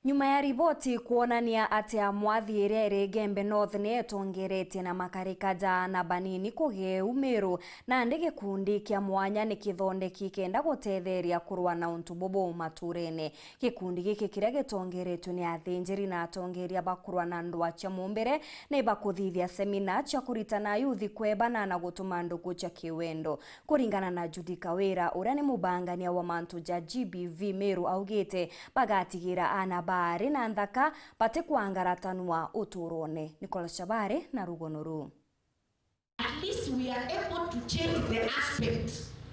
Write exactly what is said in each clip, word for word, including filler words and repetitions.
Nyuma ya riboti kwonania ati Amwathi iria iri Igembe North ni itongeretie na makarika ja aana banini kugia iu Meru, nandi gikundi kia mwanya ni kithondeki kenda gutetheria kurua na untu bubu maturene. Gikundi giki kiria gitongeretue ni athinjiri na atongeria ba kurua na ndwaa cia mumbire ni bakuthithia semina cia kuritana ayuthi kwebana na gutuma ndugu cia kiwendo. Kuringana na Judy Kawira, uria ni mubangania wa mantu ja G B V Meru, augite bagatigira aana baari na nthaka batikwangaratanua uturone. Nicholas Chabari na rugono ruu. At least we are able to change the aspect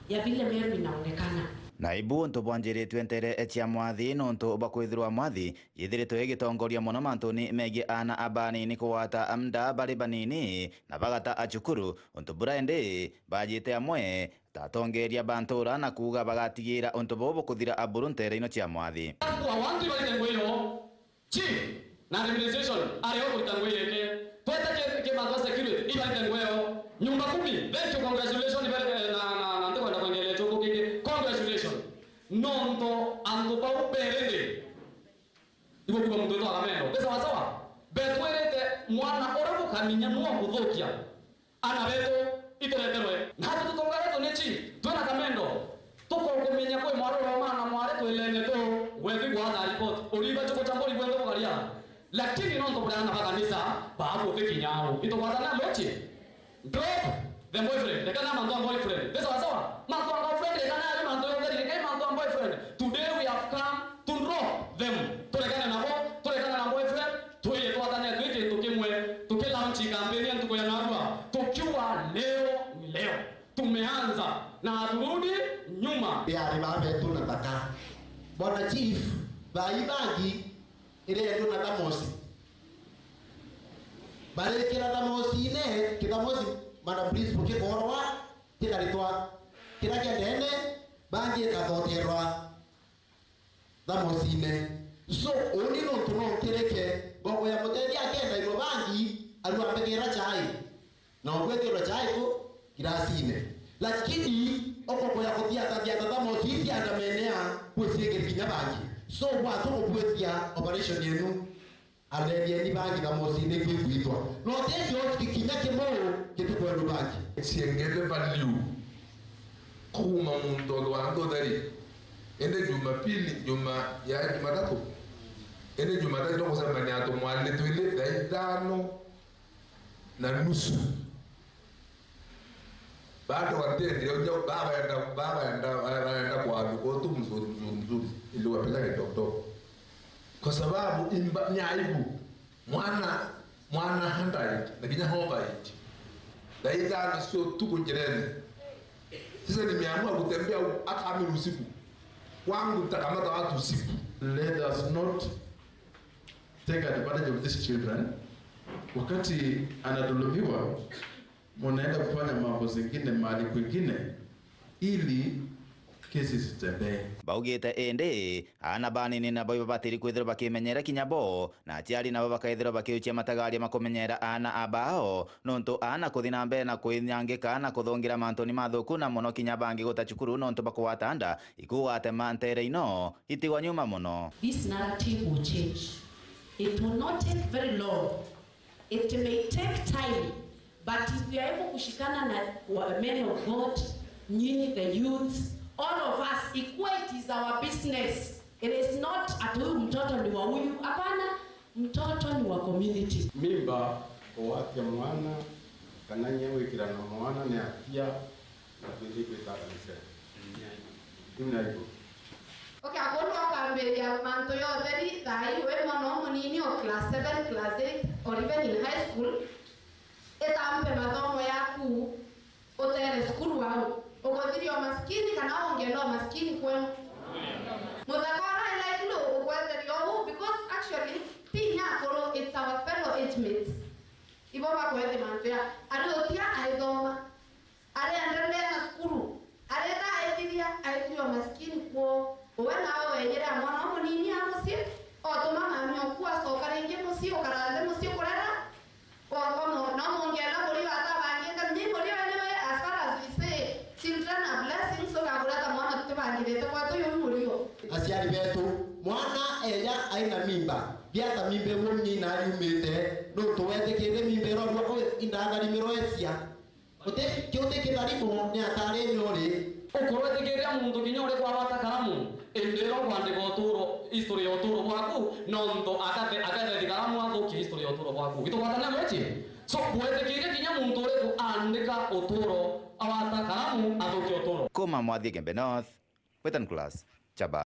ya vile Meru inaonekana. Na ibu untu bwanjiritue ntere cia Mwathi, nontu bwa kwithirwa Mwathi yithiritwe igitongoria mono mantuni megii aana abanini kugwata nda bari banini na bagata a cukuru, untu bura indi bajite amwe ta atongeria ba ntura na kuuga bagatigira untu buu bukuthira aburu ntere ino cia Mwathi. Kwa wantu baite ngwio, chief na administration ari o kurita ngui yake. Twete ki, ki mantu a security, ibaite ngwio. Nyumba kumi, thank you, congratulations, very, eh, na, na, na ntikwenda kwengelea chuku kiki. Congratulations. Nontu antu bau berende. Igo kuga muntu witwa Kamendo. Ni sawa sawa? Betwirite mwana uria bukaminya nwa kuthukia. Ana betu, itureterwe. Natwe tutongeretwe ni chief, twina Kamendo. Tukokumenya kwi mwaroro wa mwana mwari twilene tu, wethi gwatha report. Uriba chuko cha mbori bwende bukaria. Lakini nontu buri ana ba kanisa, baagutikinya au. Itugwatana lochi. Drop the boyfriend. Rekana mantu a boyfriend. Ni sawa sawa? Mantu a girlfriend, rekana ayo mantu yonthe, rekana mantu a boyfriend. Today we have come to drop them. Turekane nabo, turekane na boyfriend, twije twatane twi kintu kimwe, tuki launch campaign ya ntuku ya narua, tukiuga leo ni leo. Tumeanza na haturudi nyuma. Yari babetu na thaka. Bwana Chief, thaa ii bangi iriendwa na thamosi. Barikira thamosine, kithamosi, Madam Principal, kikorwa, kikaritwa kiria kia ndene, bangi ikathoterwa thamosine. So, uni nontu no nkirike, ngoko ya mutethia akenda irwa bangi, arua ambikira chai. Na ukwikirwa chai ku girasine. Lakini, okoko ya kuthiathathia thamosi cia ndamenea, kwicikiri kinya bangi. So, gwatu kubwitia operation yenu. Atherieni bangi thamosine kwi kwithwa. No ti kioski kinya kimwe gitikwendwa bangi. Ciengete value kuuma muntu wa antu utheri. Indi Jumapili, Juma, ya Jumatatu. Indi Jumatatu no gucemania atumwani twili thaa ithano na nusu. Bado watendire unja, baba enda, baba enda, enda kwa ndugu tu mzuri, mzuri, mzuri. Ili wapeleke doktor. Kwa sababu imba, ni aibu. Mwana, mwana handai, na kinya hovaiti. Thaa ithano cia utuku njirene. Sasa nimeamua kutembea u-, hata amini usiku. Kwangu nitakamata watu usiku. Let us not take advantage of these children. Wakati anadhulumiwa, munaenda kufanya mambo zingine mahali kwingine ili kesi zitembee. Baugite indi, aana banini nabo ibabatiri kwithirwa bakimenyera kinya bo, na aciari nabo bakaithirwa bakiuchia matagaria ma kumenyera aana abao, nontu aana kuthi na mbere na kwinyangika na kuthungira mantuni mathuku, na mono kinya bangi guta cukuru nontu bwa kugwata nda, ikugwatema ntere ino, itigwa nyuma mono. This narrative will change. It will not take very long. It may take time, but if we are able kushikana na wa-, men of God, nyinyi the youths, all of us, ikuwe it is our business. It is not ati huyu mtoto ni wa huyu. Hapana, mtoto ni wa community. Mimba kugwatia mwana kana inya gwikira na mwana ni atia. Na twiji kwita kanisa. Riu ni aibu. Okay, akorwo akambiria mantu ya utheri thaa ii wi mwana umunini o class seven, class eight, or even in high school, itampe mathomo yaku utere cukuru wau. Ukuthiria umaskini kana ungienda umaskini kwenu? Muthaka uria i likely ugukweteria uu, because actually, ti inya akuru, it's our fellow age mates. Ibo bakwete mantu ya, ari utia aithoma. Ariendelea na cukuru, areta aithiria, aithiria umaskini kwoo. Uwe nawe wenyere a mwana umunini a mucii, otuma mami oku acoka ringi mucii, ukara nthi mucii kurera. Kwa, kwa mo-, no mungienda kurio atabangite, mimi murio anyway, as far as we say, children are blessings, so gakureta mwana tutibangirite kwa tu yuri murio. Aciari betu, mwana e Ria aina mimba, biata mimba iu nyina yumite, nuntu wetikite mimba irorua ui indatharimirwe cia. Uti kiuti kitharimo ni atari nyori. Ukurwitikiria muntu kinya uriku awata karamu, indi ira ukwandika uturo, history ya uturo bwaku, nontu akathe-, akathethi karamu athukie history ya uturo bwaku. Itugwatania mwichi? So, kwitikiria kinya muntu uriku aandika uturo, awata karamu, athukie uturo. Kuma Mwathi Gembe North, Western Class, Chaba.